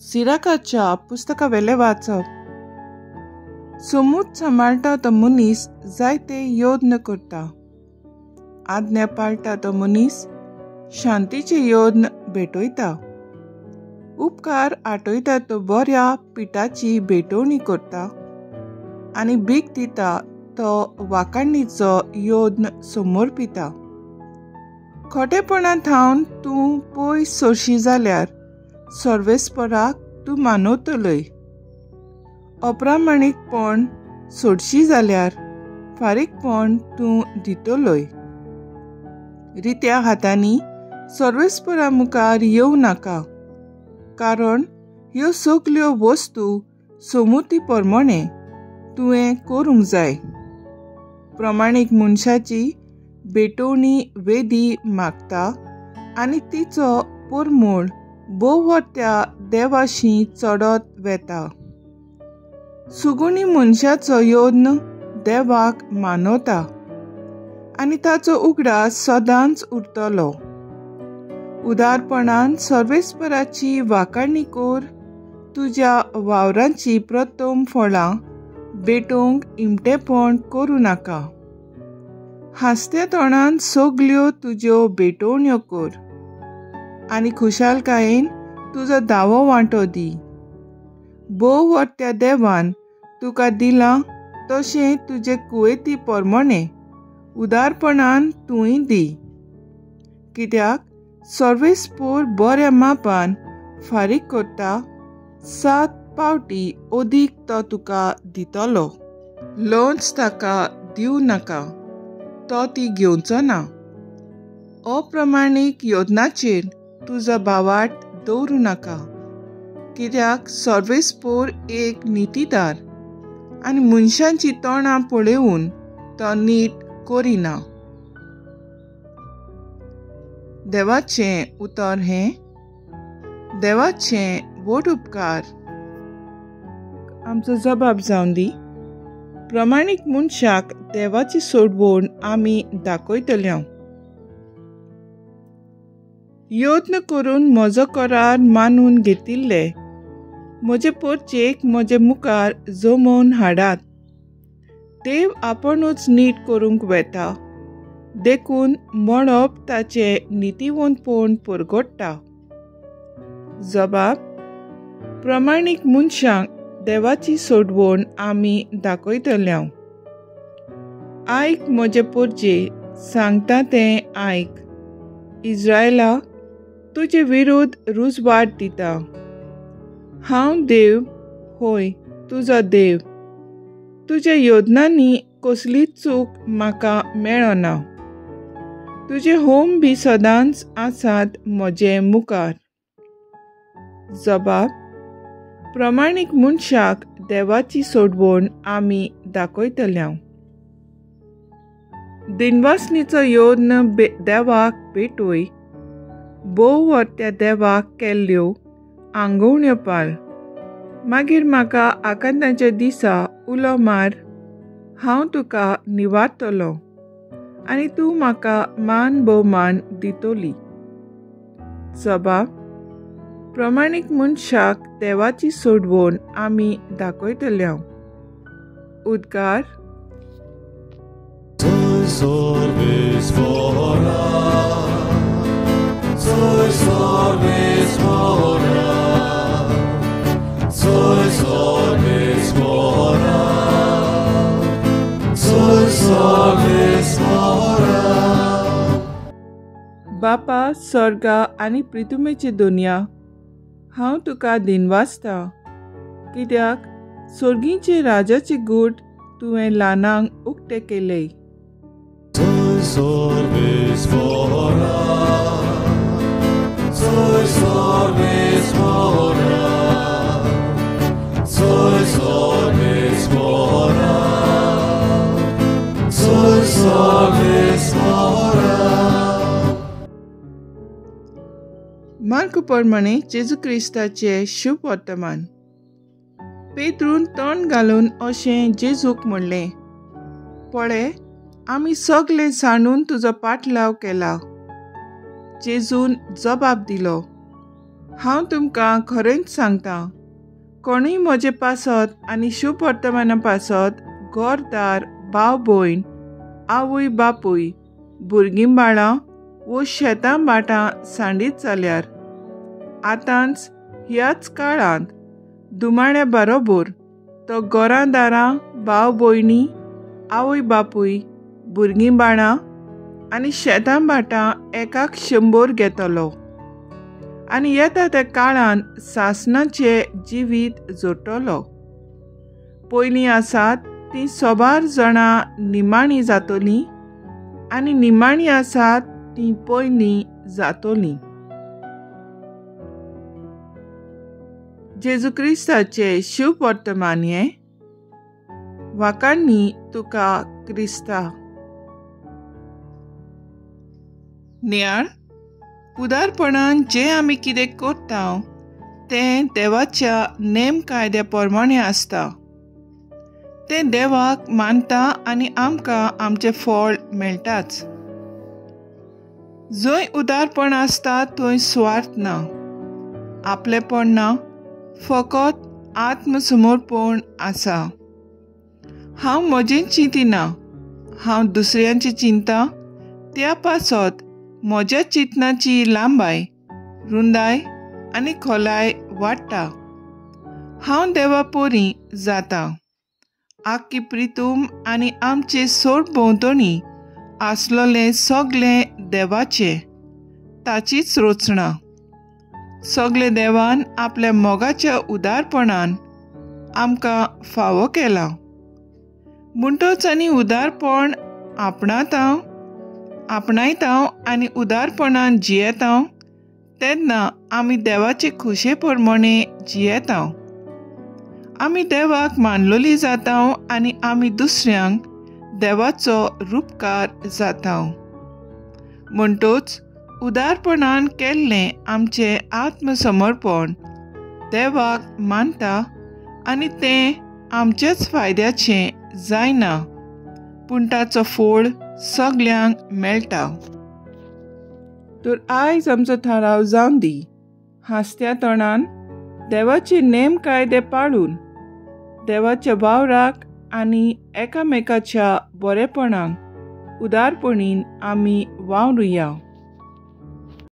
सिराकाच्या पुस्तका वेलें वाचप. सोमूत सांबाळटा तो मनीस जायते यत्न करता. आज्ञा पाळटा तो मनीस शांतीचे यत्न भेटयता. उपकार आटयता तो बऱ्या पिठाची भेटवणी करता आनी भीक दिता तो वाखाणीचो यत्न समर्पिता. खोटेपणा थावन तूं पयस सोरशी जाल्यार सर्वेस्पराक तूं मानवतलोय. अप्रामाणीकपण सोडशी जाल्यार फारीकपण तूं दितलोय. रित्या हातांनी सर्वेस्परा मुखार येवं नाका, कारण ह्यो सगल्यो वस्तू सोमुती प्रमाणे तुवें करूंक जाय. प्रमाणीक मनशाची भेटवणी वेदी मागता आनी तिचो परमळ भोवत्या देवाशी चडत वेता. सुगुणी मनशाचो यत्न देवाक मानवता आनी ताचो उगडास सदांच उरतलो. उदारपणान सर्वेस्पराची वाखाणी कर. तुज्या वावरांची प्रथम फळां भेटोवंक इमटेपण करूं नाका. हांसत्या तोंडान सगल्यो तुज्यो भेटवण्यो कर आनी खुशालकायेन तुजो दावो वांटो दी. भोव त्या देवान तुका दिलां तशें तुजे कुवेती प्रमाणे उदारपणान तूंय दी, कित्याक सर्वेस्पोर बऱ्या मापान फारीक करता. 7 पावटी अदीक तो तुका दितलो. लोन्स ताका दिवं नाका, तो ती घेवचो ना. अप्रमाणीक योजनाचेर तुजो भावार्थ दवरूं नाका, कित्याक सर्वेस्पोर एक नितीदार आनी मनशांची तोंडां पळोवन तो नीट करिना. देवाचें उतर हें. देवाचें व्हड उपकार. आमचो जबाब जावन दी. प्रमाणीक मनशाक देवाची सोडवण आमी दाखयतले. यत्न करून म्हजो करार मानून घेतिल्ले म्हजे पोरचेक म्हजे मुखार जमोवन हाडात. देव आपणूच नीट करूंक वेता, देखून मळप ताचें नितीवंतपण परगट्टा. जबाब: प्रमाणीक मनशांक देवाची सोडवण आमी दाखयतले. आयक म्हजे पोरचे, सांगता तें आयक. इज्रायला, तुजे विरुद्ध रुजवाट दिता. हांव देव, होय तुजो देव. तुज्या योजनांनी कसलीच चूक म्हाका मेळना. तुजे होम बी सदांच आसात म्हजे मुखार. जबाब: प्रमाणीक मनशाक देवाची सोडवण आमी दाखयतले. दिनवासनीचो यत्न देवाक भेटय. भोव त्या देवाक केल्ल्यो आंगोवण्यो पाल. मागीर म्हाका आकांताच्या दिसा उलो मार, हांव तुका निवारतलो आनी तूं म्हाका मान भोवमान दितली. जबाब: प्रमाणीक मनशाक देवाची सोडवण आमी दाखयतले. उद्गार. बापा स्वर्गा आनी प्रितुमेची दुनिया, हांव तुका दिनवासता, कित्याक स्वर्गीचे राजाचे गूट तुवें ल्हानांक उक्ते केले. मार्क प्रमाणे जेजू क्रिस्ताचे शुभ वर्तमान. पेत्रून तोंड घालून अशें जेजूक म्हणलें, पळे, आमी सगळे सांडून तुजो पाटलाव केला. जेजून जबाब दिलो, हांव तुमकां खरेंच सांगता, कोणूय म्हजे पासत आनी शुभ वर्तमाना पासत घरदार, भाव भयण, आवय बापूय, भुरगीं बाळां वो शेतां भाटां सांडीत जाल्यार आतांच ह्याच काळांत दुमाण्या बरोबर तो घरां दारां, भाव भयणी, आवय बापूय, भुरगीं बाळां आनी शेतां भाटां एकाक 100 घेतलो आनी येता त्या काळान सासणाचें जिवीत जोडटलो. पयलीं आसात तीं सोबार जाणां निमाणी जातलीं आनी निमाणी आसात तीं पयलीं जातलीं. जेजू क्रिस्ताचें शुभ वर्तमान हें. वाकांनी तुका क्रिस्ता. नियाळ उदारपणान जें आमी कितें करता तें देवाच्या नेम कायद्या प्रमाणें आसता. तें देवाक मानता आनी आमकां आमचें फळ मेळटाच. जंय उदारपण आसता थंय स्वार्थ ना, आपलेपण ना, फकत आत्मसमर्पण आसा. हांव म्हजें चिंतिना, हांव दुसऱ्यांची चिंता. त्या पासत म्हज्या चिंतनाची लांबाय, रुंदाय आनी खोलाय वाडटा. हांव देवा पोरी जाता. आख्खी प्रितूम आनी आमचे सोड भोंवतणी आसलोलें सगळें देवाचें, ताचीच रचना. सगळे देवान आपल्या मोगाच्या उदारपणान आमकां फावो केला. म्हणटच आनी उदारपण आपणायता आनी उदारपणान जियेता तेन्ना आमी देवाचे खुशे प्रमाणे जियेता. आमी देवाक मानलोली जाता आनी आमी दुसऱ्यांक देवाचो रुपकार जाता. म्हणटच उदारपणान केल्लें आमचें आत्मसमर्पण देवाक मानता आनी तें आमचेच फायद्याचें जायना, पूण ताचो फळ सगल्यांक मेळटा. तर आयज आमचो थाराव जावन दी, हांसत्या तोंडान देवाचे नेम कायदे पाळून देवाच्या वावराक आनी एकामेकाच्या बरेपणाक उदारपणीन आमी वावरुया.